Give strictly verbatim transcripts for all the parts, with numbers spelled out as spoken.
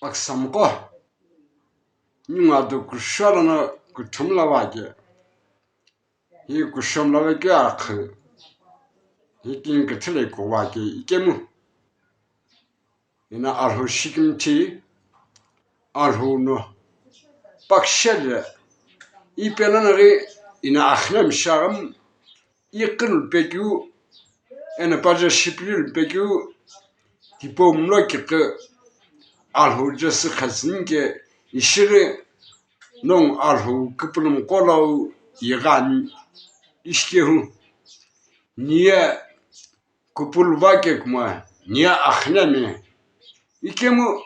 Aksamqo, ningu ado kushou lono kuthumla vake. Hi kushou mla vekeu akhi. Hi kini kithile ko vake ikemu. Ina Alhou shikimthi, Alhou no pakishele, ipe lono ghi ina axinemi shaghi, iqi lupekeu, ena paja shipili lupekeu, tipau mlo kikhi, Alhou je sü khasünike, ishighi nongu Alhou küpülümi qo lau ighani, ishikehu, niye kupulu vake kuma, niye axinemi, ikemu,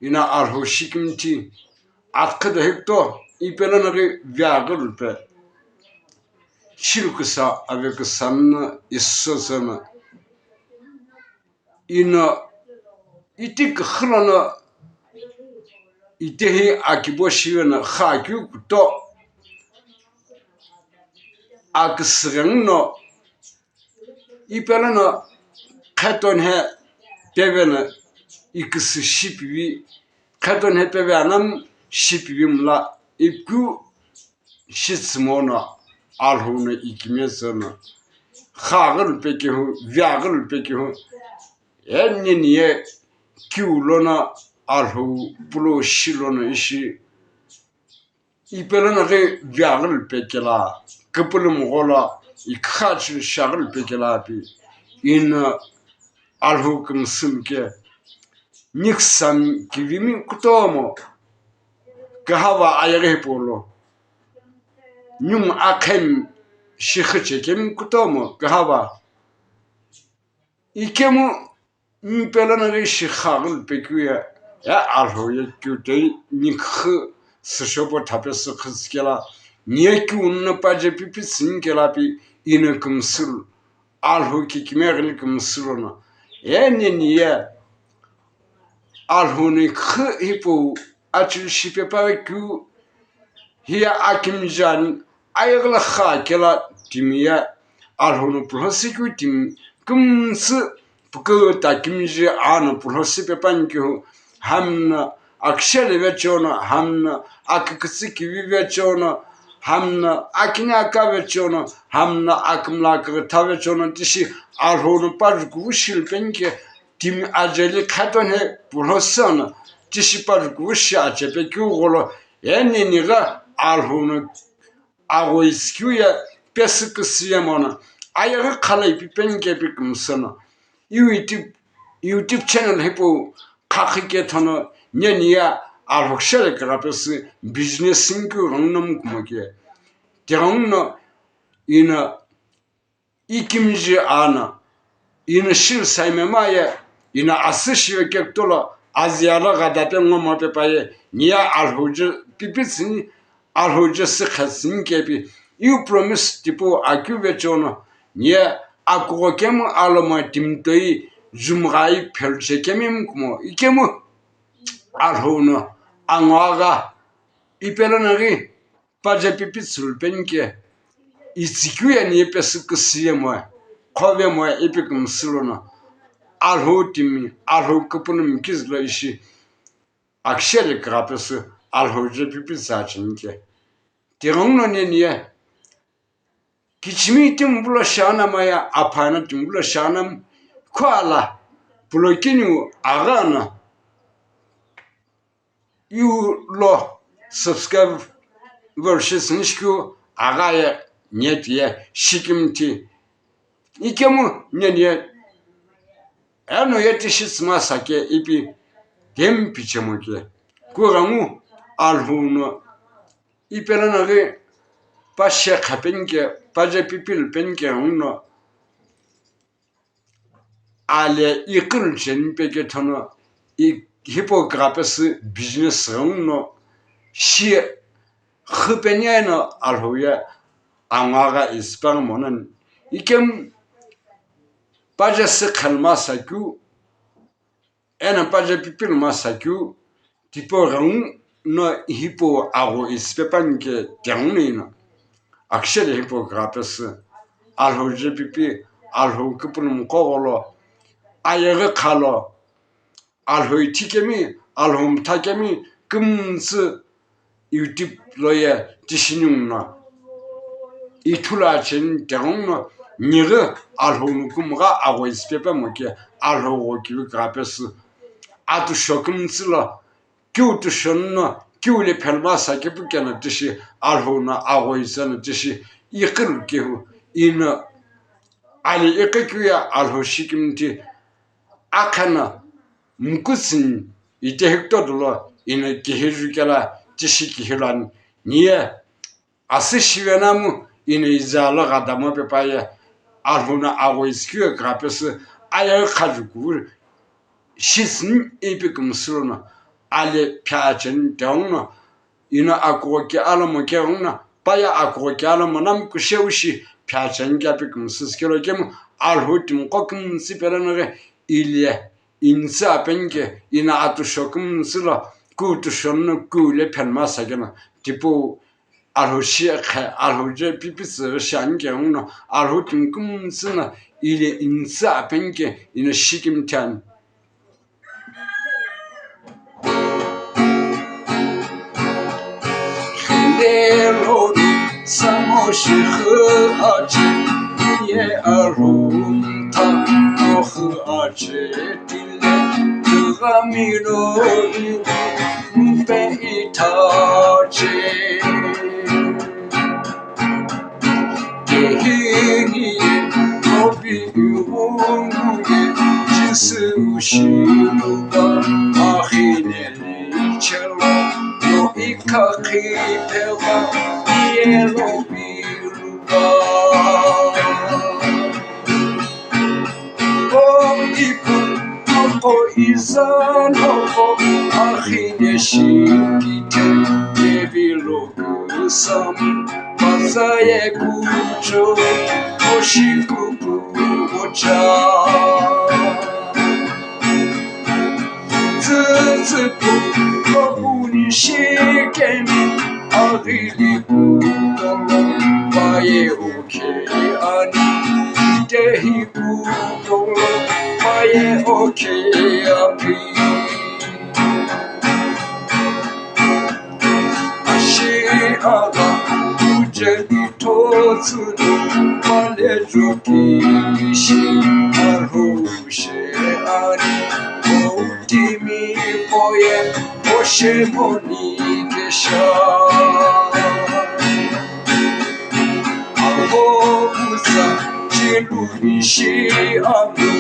ina Alhou shikimthi, atqhüdo hikto, ipe lono ghi viaghi lupe. Shiluküsa, aveküsa no, isosona. Ino, iti küxü lono, itehi akibo shiweno, xü akeu kuto. Aküsüghengu no, ipe lono qhetonhe peveno iküsü shipivi, qhetonhe peve anamu shipivi mla ikeu shitsümono Alhou no ikimiye tsüno, xü aghi lupekehu, vi aghi lupekehu, eni niye kiu lono Alhou pulo shi lono ishi. Ipe lono ghi viaghi lupekela, küpülümi gho lo, iküxü achilu shiaghi lupekela pi, ina Alhou kümsümke, niksami kivimi kutomo, kühava ayeghi hipau lo, ningu akhemi shixü chekemi kutomo, kühava. Ikemu, ipe lono ghi shi xü aghi lupekeu ye, ye Alhou ye kiu toi niküxü süshopo thapesü khütsükela, niye kiu no paje pipi tsünikela pi ino kümsülu, Alhou kikimiye ghili kümsülono, eni niye Alhou no küxü hipau achilu shipe paghi keu, hiye akimiji ani, ayeghi lo xü akela timi ye Alhou no pulhosi keu timi kümsü pukeu ta kimiji ano pulhosi pe panikehu, hami no akishele vecheono, hami no akükütsü kivi vecheono, hami no akini aka vecheono, hami no akimla aküghütha vecheono, tishi Alhou no pajukuvu shilu penike, timi ajeli qhetonhe pulhosi no, tishi pajukuvu shi achepe keu gholo, eni nigha Alhou no agho itsükeu ye pesü küsü ye mono, ayeghi khala ipi penike pi kümsüno, YouTube, YouTube channel hipau khakhi kethono, neni ye Alhou kishele kigha pesü business singikeu ghenguno mukumo ke. Tighenguno ino ikimiji ano, ino shilu saimema ye, ino asü shive kekutolo, aziya lo ghadape ngomo pepa ye, niye Alhou je pipi tsüni, Alhou je sü khasünike pi, iu promise tipau akeu vecheono, niye akugho kemu alomo timi toi jumgha phelu chekemi mukumo, ikemu Alhou no angu agha, ipe lono ghi paje pipi tsülu penike, itsükeu ye niye pesü küsü ye moe, khove moe ipi kümsülono, Alhou timi, Alhou küpülümi kizu lo ishi akishele kigha pesü Alhou je pipi tsü achinike. Tighenguno neni ye kichimi timi pulo shianama ye aphano timi pulo shianama, khuala pulo kiniu agha no iu lo subscribe versus nishikeu agha ye niye tiye shikimthi. Ikemu neni ye eno ye tishi tsüma sake ipi timi pichemo ke. Kughengu Alhou no ipe lono ghi pashe kha penike, paje pipi lu penike ghenguno, ale iqi lu cheni pekethono, i-, hipau kigha pesü business ghenguno, shi xü peni eno Alhou ye angu agha isüpeghi mono, ikemu paje sü khelma sakeu, eno paje pipi luma sakeu, tipau ghenguno hipau agho isüpe panike tighenguno ino. Akishele hipau kigha pesü, Alhou je pipi, Alhou küpülümi qo gholo, ayeghi kha lo, Alhou ithi kemi, Alhou mtha kemi, kümtsü YouTube lo ye tishi ningu no, ithulu acheni tighenguno, nighi Alhou no kümgha aghoizi pepe moke, Alhou ghokivi kugha pesü. Atushou kümtsü lo, kiu tushonu no, kiu le phelma sa kepu keno tishi, Alhou no aghoizi no tishi, iqhilu kehu, ino ali iqhi keu ye Alhou shikimthi, akha no mukutsüni itehi kutomo dolo ino kihi jukela tishi kihi lani. Niye asü shivenamu ino iza lo ghadamo pepa ye Alhou no aghoizi keu ye kugha pesü, aya khaju kuvu shisüni ipi kümsü lono, ali phi acheni tighenguno, ino akughoki alomo keghenguno, paye akughoki alomo namu kusheu shi phi acheni kea pi kümsü sikelo kemu, Alhou timiqo kümtsü pelo nighi ili intsü apeni ke, ino atushou kümtsü lo, kiu tushonu no, kiu le phelma sa keno, tipau Alhou shi ekhe, Alhou je pipitsü ghi shi ani keghenguno, Alhou timi kümtsü no, ili intsü apeni ke, ino shikimthi ani. Khilelo samo shikhu ache, ye Alhou mtha kohu ache tile, tughamilo mpe itache. Kehini kopi iwungu ye Jisü ushiluba, akhine lichelo no ikhakhi phela iyelo biluba. O ipu moko izanoko akhine shikithe kebilo kusami, pazaye kucho oshikupu ocha. Tsütsüpu kopuni shikemi aghili kutolo paye oke ani, itehi kutolo paye oke api. Ashi agha uje itotsünu pale joki ishi Alhou she ani, o timi poye oshemoni kesha. Avo uza chilu ishi amu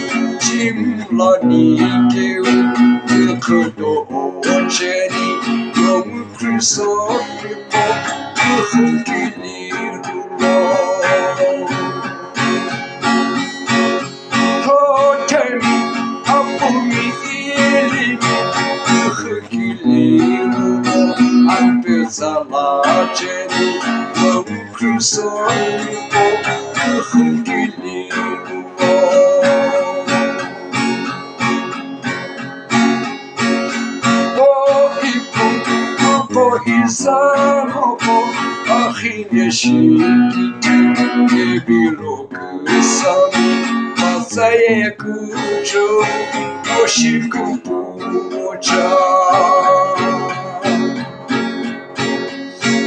chimlani keu ikhodo ocheni, yomu Kristo ripo kuhukili rulo. Hotemi apumi ilimi kuhukili rulo, ampezala cheni yomu Kristo ripo kuhukili rulo. O ipu moko izanoko akhine shikithe kebilo kusami, pazaye kucho oshikupu ocha.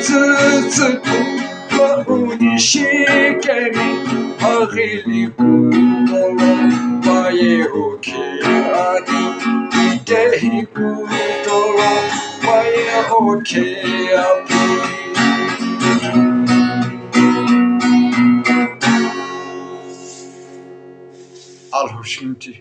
Tsütsüpu mauni shikemi aghili kutolo paye oke ani, itehi kutolo paye oke api. Alhou shikimthi.